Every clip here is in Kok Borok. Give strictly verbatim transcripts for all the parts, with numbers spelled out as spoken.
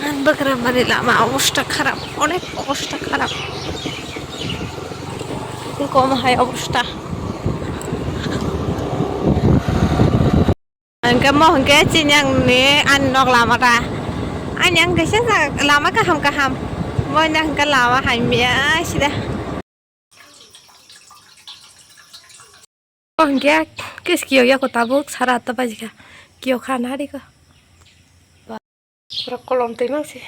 Bagrabari lama obosta kharap, onek obosta kharap. Kom hai obosta. Hingke mo hingke chini ang ni ani nok lama ta. Ani ang kaisa lama kaham kaham. Mo hingke lama hamya sida. Oh, hingke kis kiyok yako tabuk sara atta bajikha. Kiyok kha nari ko. Pura kolom twi mang se.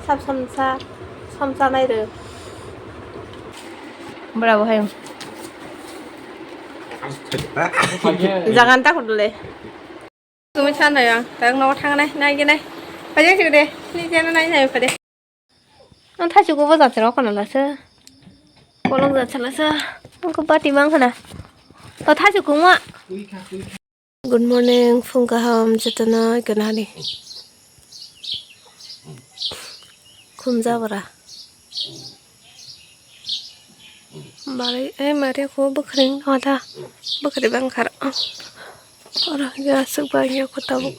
Sab somsa, somsa nai rw. Bwra bo hayung. Jagan ta khudle. Tumi san nai ang, tang no thang nai, nai ge nai. Pajak sik de, ni jana nai nai pade. Ang thaichuk bo jatira khana lasa. Kolok jatsa lasa. Ang ko bati mang khana. O thaichuk ma. Good morning, phung kaham jotono, ikanani. Khum jabra. Bari, eh, mari ko bwkhring hoda. Bwkhri bangkhar. Oro ya suk bang ya ko tabuk.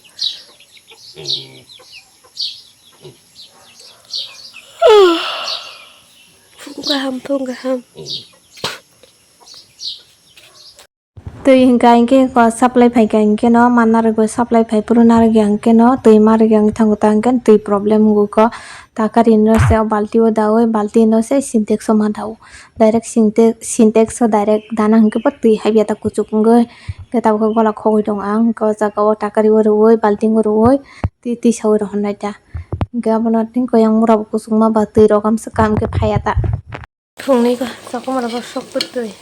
Phung kaham, phung kaham. Twi hingka hingke ko supply phaika hingke no ma narwgwi supply phai phuru narwgya hingke no twi ma rwgya wngwi thango ta hingke twi problem wngwi ko takari no se o balti o daui balti no se sintex o ma dao direct sintex sintex o direct dana hingke bo twi habya ta kuchuk wngwi hingke tabuk gola khogwi tongo ang hingke o jaga o takari o rwui balti o rwui twi twi saui rohornai ta hingke abono twi yang mura bo kuchukma ba twi rok amswk kam khe phaiya ta. Phungni ko, chokomoro bo sok bwtwi.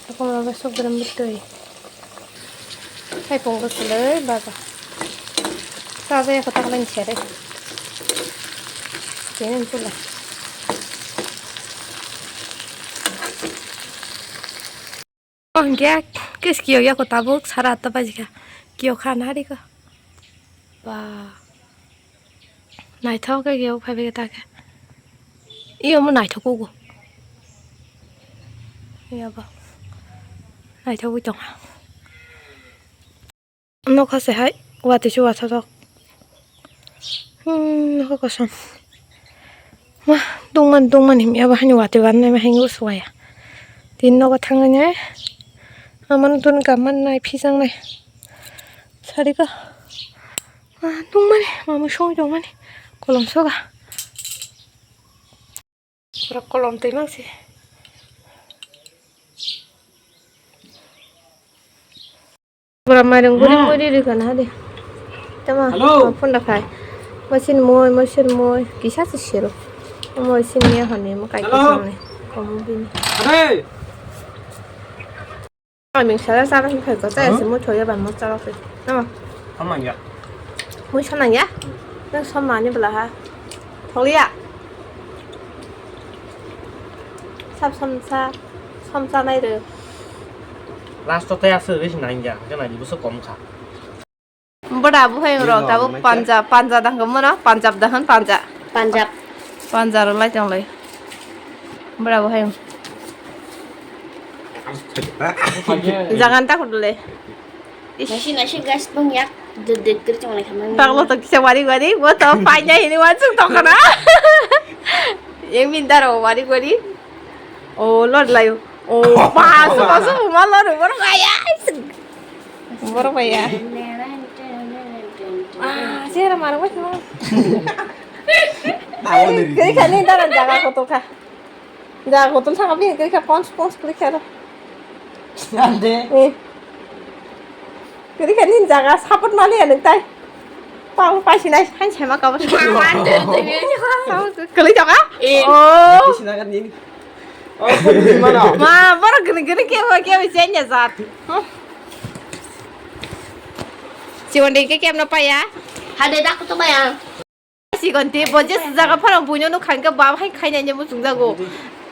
Chokomoro bo sok bwrwm bwtwi. Hai phung bwtwlwi baja. Chaja ya kwtak lai sere. Tini pula. Oh, hingke kis kiyok yako tabuk sara atta bajikha. Kiyok kha nari ko. Ba. Naithok khe kiyok phaibai khe ta khe. Iyo mo naithok kugo. Iya ba. Naithok wi tong. Nokha se hai watwi se wathotok. Hmm, nokha kosom. Ma, dungman, dungman himya ba hani watwi wan nai ma hingo suwaya. Tin nogo thangwi nai. Aman dun gaman nai phijang nai. Sarika. Ma, dungmani, ma, musung dungmani. Kolom soga. Pura kolom twi mang se. Pura mairung guri guri rikana hadi. Tama, hello. Ma phone da khai. Masin moi, masin moi. Kisa se siro. Moi sin ya honi mo kai kisa ni. Komo bini. Hey. Aming sara sara hin khai ko, tei se mo thoya ban mo sara khai. Tama. Samang ya. Mo samang ya? Nang samani bela ha. Tholiya. Sab samsa, samsa nai re. Last to tei aswk risi nangya, hwnkhe nai buso kom kha. Bwda buphai rok tabuk panja, panja dang khe mano, panjab dang khe panja. Panjab. Panja rw lai tong lai. Bwda buphai. Jagan ta khudle. Naisi naisi gas bung yak dek dek kiri chong lai khamang. Baglo to kisa wari wari, bo to paina hini wansuk tong khana. Yang minta ro wari wari. O lord layo. O pa su pa su ma lord bor kaya. Bor kaya. Ah, sera mara wes no. Kiri khani dara jaga kotor kha. Jaga kotor thang abi kiri kha pons pons kiri kha. Ande. Eh. Kwrwi khe nini jaga support maliya nwng tai. Pang paisi nai han sema kabo. Kwrwi jaga? Eh. Oh. Sinaga nini. Oh, mano. Ma, borok gini gini kebo kebo senya jat. Siwon dengke kemno paya. Hade dak to maya. Sigon te bo je jaga phano buino nuk khan ke ba hai khaina ne muchung jago.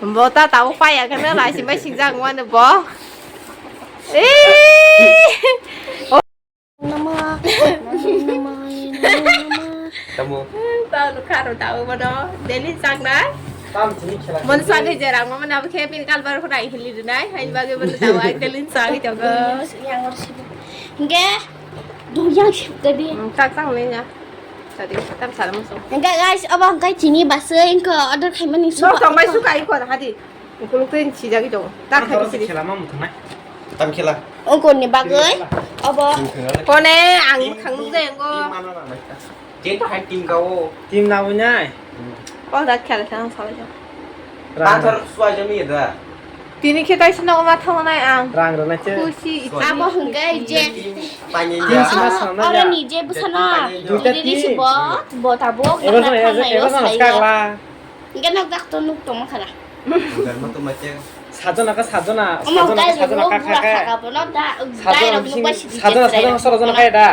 Bo ta tabo paya kana lai si mai singjak mane bo. Eh. Nama. Tamo. Ta nuk kharo tabo bono. Delhi chak na. Mon sagwi je rang mama nabo khe pin kalbar khuna hili dinai. Hai bagwi bon tawa telin sagwi tongo. Yang oro sibo. Hingke dong yang sip tadi. Tak tak le ya. Tadi tam sara muso. Hingke guys, abo hingke chini bus hingke order khaimani. No tong bai suka ikor hadi. Ukuluk tei sijagwi tongo. Tak khai bisini. Khela ma muthunai. Tam khela. Ungkoni bagwi obo. Kone ang khang nukjai ango. Team ano nang nai ta. Team hai team ka o. Team na bunai. Kok dak khela khela salai jang. Pathor suai jami da. Tini khe taisa nogo ma thangnai ang. Rang rwnai che. Khusi iti. Abo hwnkhe je. Team sima sana ya. Oro ni je bwsano. Duita team. Bo, bo tabuk. Eba jana, eba jana skakla. Hingke nok dak to nuk tongma khana. Sajona ka sajona, sajona ka sajona ka ka ka. Sajona bising sajona sajona soro jona ka da.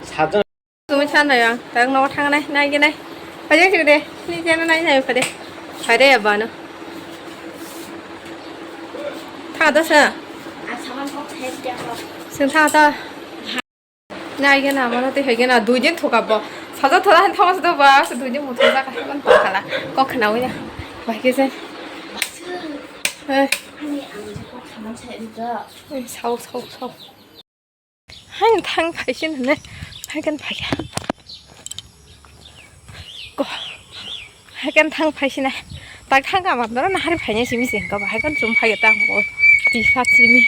Sajona. Tumi san nai ang, tang no thang nai, nai ge nai. Pajak sik de, ni jena nai nai pade. Pade ya bano. Tha da sa. Sing tha da. Nai gana, mano tei hai gana, dui din thoka bo. Saja thola han thama sado ba, se dui din mo thola ka han tokhala. Kok khna wina. Bai ke se. Eh. Eh, sao, sao, sao. Han thang phai sin ne. Hai kan phai. Ko. Hai kan thang phai sin ne. Tak thang ka ma doro na hari phai ne simi sin ka ba. Hai kan chum phai ta mo. Ti sa simi.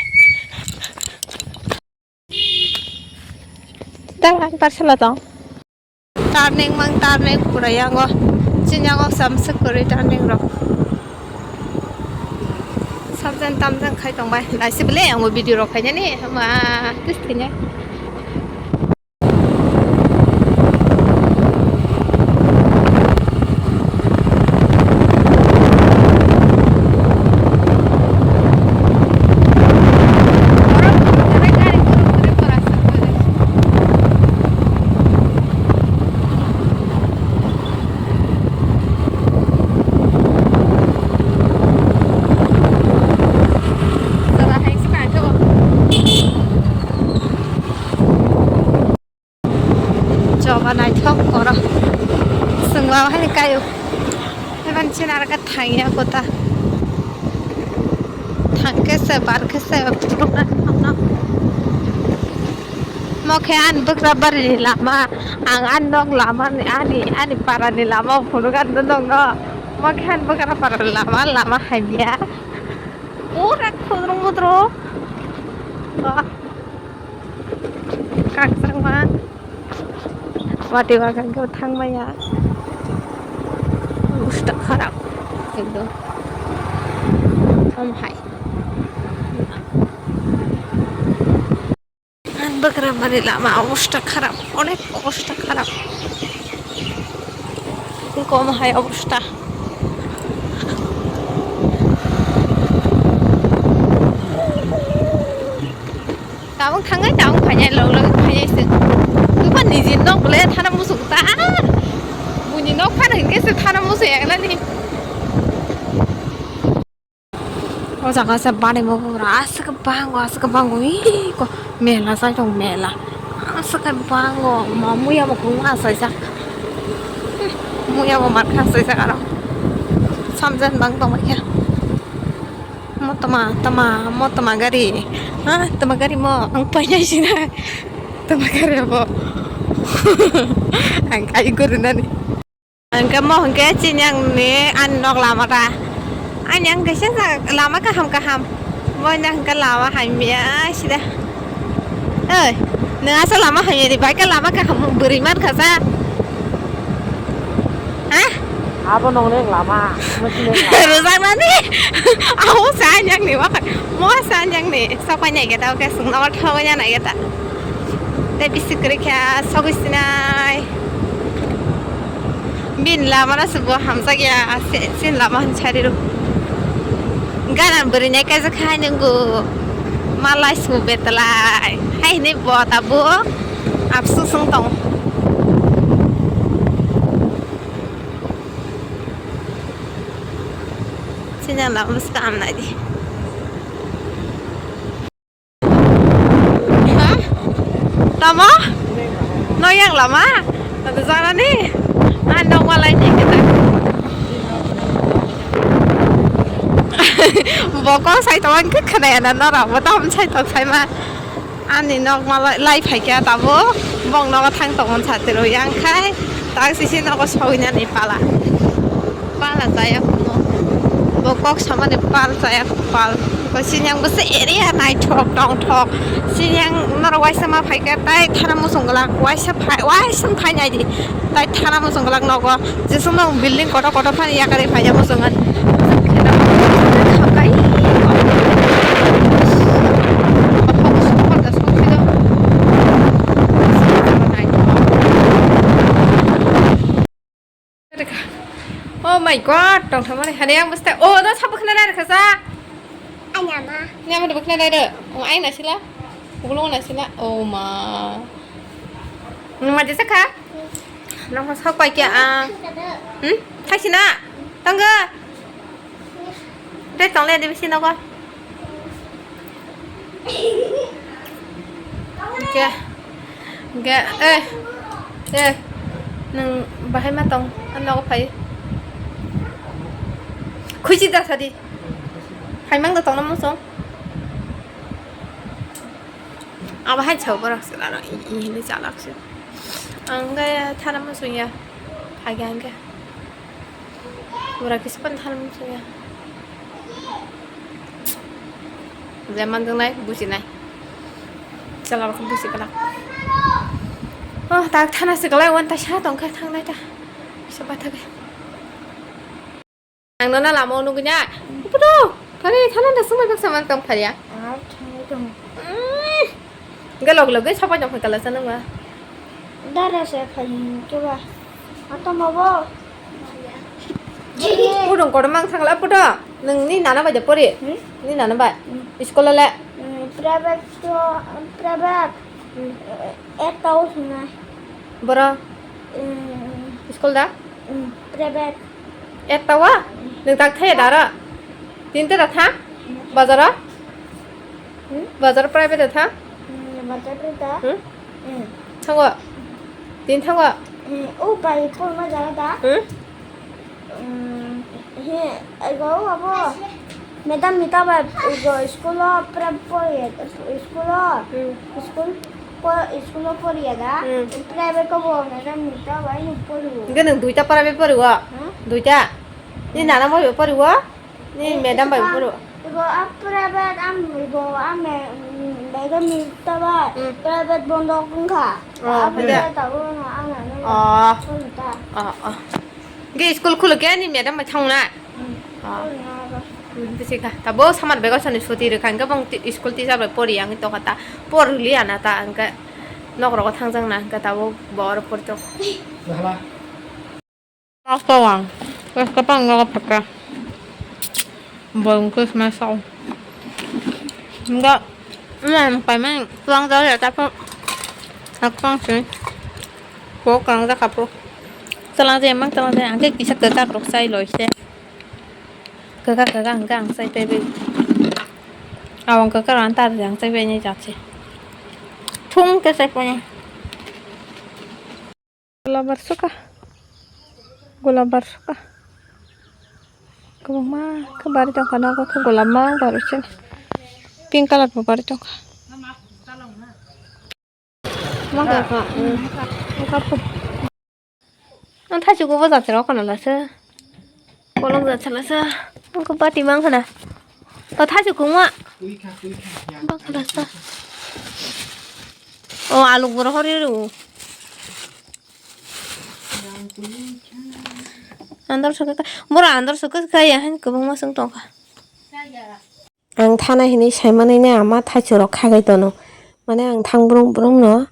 Tang ang tarsala tong. Turning mang turning pura yango. Chin yango samsuk kori turning rok. Samjang tamjang khai tong bai. Naisi bele yango video rok khai nani. Ma, tis thini. Choba naithok koro. Chwngno hai kaio. Eban chin arokhe thangya kota. Thangkhe se barkhe se phunukna thamno. Mo khe ani bwkra barini lama. Ang ani nok lama ni ani ani parani lama phunukgani nokno. Mo khe ani bwkra parani lama lama hamya. Pura khudrung mudrung. Kakchangma. Wati bagan khe thangmaya. Usta kharap. Ekdom. Hamhai. Bwkra mani lama obosta kharap. Onek obosta kharap. Kom hai obosta. Tabuk thangnai, tabuk phainai, log log phainai se. Tupan niji nok bole thana musuk ta. Buni nok phana hinkhe se thana musuk yagnani. O jaga se bani bo pura aswk bango, aswk bango, ih, ko mela chai tong mela. Aswk bango, ma muya bo kung achaijak. Muya bo mar kha achaijak aro. Samjan bang tong khe. Mo tama, tama, mo tama gari. Ha, tama gari mo, ang painai sina. Tama gari bo. Ang kai guru nani. Hingke mo hingke chini ang ni ani nok lama ta. Ani ang kaisa sa lama kaham kaham. Mo ni hingke lama hamya sida. Oi, nang asa lama hamya di bai ka lama kaham bwrwi man kasa. Ha? Abo nong neng lama. Rojak nani. Aho sa ani ang ni wakai. Mo sa ani ang ni. Sapai nai geta oke sung nama thago ya nai geta. Te bisi kwrwi kha sogwi sinai. Bini lama no se bo hamjak ya, se, chini lama hwn sari rw. Gana bwrwi nai kaijak hai nwngo malai se bo betalai. Hai hwnwi bo tabuk apsu swng tongo. Chini lama se kaham nai di. Ha? Tamo? No yang lama? Tado jana ni? Ah, no malai ni kita. Bo kok sai tong khe khwnaya na norok bo tamo sai tong sai ma. Ani nok ma lai, lai phai kha tabo bong nogo thang tong sa tiro yang khai tak sisi nogo sogwi nani pala. Pala chaya kuno. Bo kok samani pal chaya pal. Ko sinyang bo se area nai thok tong thok. Sinyang norok waisa ma phai kha tai thana musung glak waisa phai, waisa phai nai di. Tai thana musung glak nogo. Jesung no building kotor kotor phani yakari phai ya musung an. Oh my god, tong thamani hani ang bwstai. Oh, no sabo khna nai rwkha sa. Anyama. Nyama de khna nai rw. Oh, ai na sila. Ulo na sila. Oh ma. Nung ma jesa kha? Nang sa koi kya ang. Hmm? Thai sina. Tangga. Tei tong le de bisi nogo. Ge, ge, eh, eh, nwng bahai ma tong, ang nogo phai. Khuisi da sadi. Phaimang da tongna muchung. Abo hai chao borok se laro, i, i hinui chalak se. Ang ge thana muchung ya. Phai ge ang ge. Bura kisa pan thal mung suya. Je manjung nai, buji nai. Chala rok buji kala. Oh, tak thana se kalai wan ta sha tong kha thang nai ta. Sa ba thage. Ang nona lama o nugui na. Puto, kare thana da sumai baksa man tong pharia. Ah, thang tong. Ga log log ge sapai tong kala sa nang ba. Dara se phai tu ba. Ato ma bo. Pudung kotor mang thangla puto. Nung ni nana bai de pori. Hmm? Ni nana bai. Hmm. School le. Hmm, private to, private. Hmm. Eh, ekta o sunai. Boro. Hmm. School da? Hmm, private. Ekta wa? Nung tak thaya dara? Tin ta da tha? Bazar? Hmm? Bazar private da tha? Hmm, bazar da. Hmm? Hmm. Thango. Tin thango. Hmm, o bai por ma jara da. Hmm? Hmm, he, ego abo. Madam ni ta bai ego school o prep pori, school o. Hmm. School po, school o pori da. Hmm. Private ko bo madam ni ta bai ni pori. Hingke nwng duita private pori o? Hmm? Duita? Ni nana bai pori o? Ni madam bai pori o? Ego a private am ego a me, mm, madam ni ta bai. Hmm. Private bondo wngkha. Oh, a hwnkhe? Private abo no ang ano. Oh. Pori ta. Oh, oh. Hingke school khuluk khe ni madam bai thangna? Hmm. Ah. Pori na aro. Hmm, bisi kha. Tabo summer vacation ni suti rwkha hingke bong ti-, school teacher bai pori yang tokha ta. Por liya na ta hingke nok rogo thangjak na hingke tabo bo oro pori tong. Nahala. Mas ko wang. Mas ko pang nogo pake. Bo hingke sma sao. Hingke, mm, paimani twlang jao ya ta pho. Ak pang si. Bo kang ja kha pho. Twlang je mang twlang je hingke kisa kwchak rok chai loi se. Kwkha kwkha hwnkhe ang chai paibai. Abang kwkha rw ang tar jang chai bai ni jak se. Thung khe chai poni. Gola bar suka. Gola bar suka. Kwbangma khe bari tongkha nogo khe gola ma bar se. Pink colour bo bari tongkha. Ma kha kha. Ang thaichuk bo jat rok khana lasa. Kolok jat lasa. Ang ko bati mang khana. O thaichuk kungma. Bak lasa. O aluk boro hori ru. Andor sokhe ka, boro andor sokhe kaya han kwbangma swng tongkha. Ang thana hinwi saimanwi ne ama thaichuk rok khagai tono. Mane ang thang brum brum no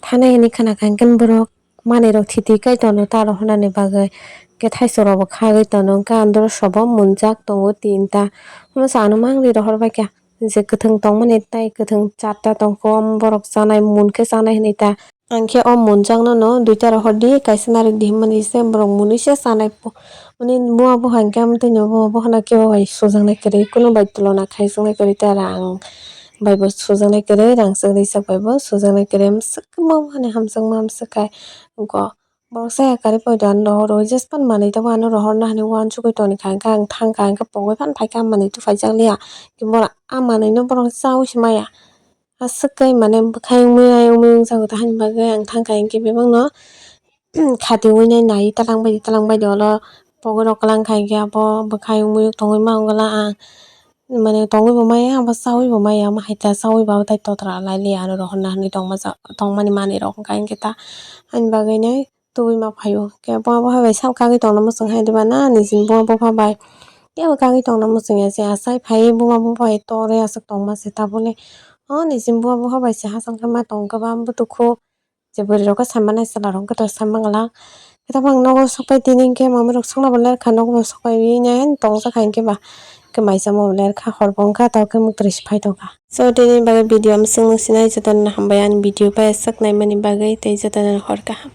thana hinwi khna kha hwnkhe borok manwi rok thiti kai tono ta rok hwnani bagwi. Hwnkhe thaichuk rok bo khagwi tono hwnkhe andro sobo munjak tongo tinta. Hwnsa ano mangri rohor bai kha je kwthwng tongmani tai kwthwng charta tongkho borok chanai mun khe chanai hinwi ta. Ang khe o munjakno no duita rohordi, kaisa narikdi hinmani se borok munui se chanai po. Mani buma buha hingke amtwino buma buhano kebo bai sujaknai kwrwi, kunu bai tulona khaijaknai kwrwi, tei rang bai bo sujaknai kwrwi, rang chwk rijak bai bo sujaknai kwrwi, amswk buma buhani hamjakma amswk khai. Go Borok saya karwi paido ano rohor rwi jespan manwi tabuk ano rohorna hinwi uansugwi tongkha, hwnkhe ang thangkha, hwnkhe pogwi phano phaikha, ah manwi tubuphaijak liya. Borok ah manwino borok chaui se maya. Aswk khe mane bwkhak wngwi ai wngwi wngjago ta, haini bagwi ang thangkha, hinkhe bebakno khatiwi nai nai twlang bai twlang bai de olo pogwi rok kwlang khai khe abo bwkhak wngwi tongwi ma wngla ang. Mane tongwi bo maya, abo chaui bo maya, omo hai ta chaui ba tai totra lai liya, aro rohorna hinwi tongma ja-, tongmani manwi rok wngkha, hinkhe ta ani bagwi nai tubui ma phaio. Khe buma bupha bai sabo kagwi tongna muchung hai diba na, nijini buma bupha bai kebo kagwi tongna muchung ya se, achai phai buma bupha bai tore aswk tongma se, tabukle o nijini buma bupha bai se hachal khe ma tong khe ba butukhu. Je bwrwi rok khe sai manai, chwla rok khe to sai mangala. Khe tabuk ang nogo sokpai tini hinkhe mamwi rok sokna bo lerkha, nogo bo sokpai wi nai tongjakha hinkhe ba. Khe maisa mo lerkha, hor bo wngkha, tabuk khe mwktwi se phai tongkha. So tini bagwi video amswk nung sinai, jotono hambai ani video bai aswk naimani bagwi tei jotono hor kaham.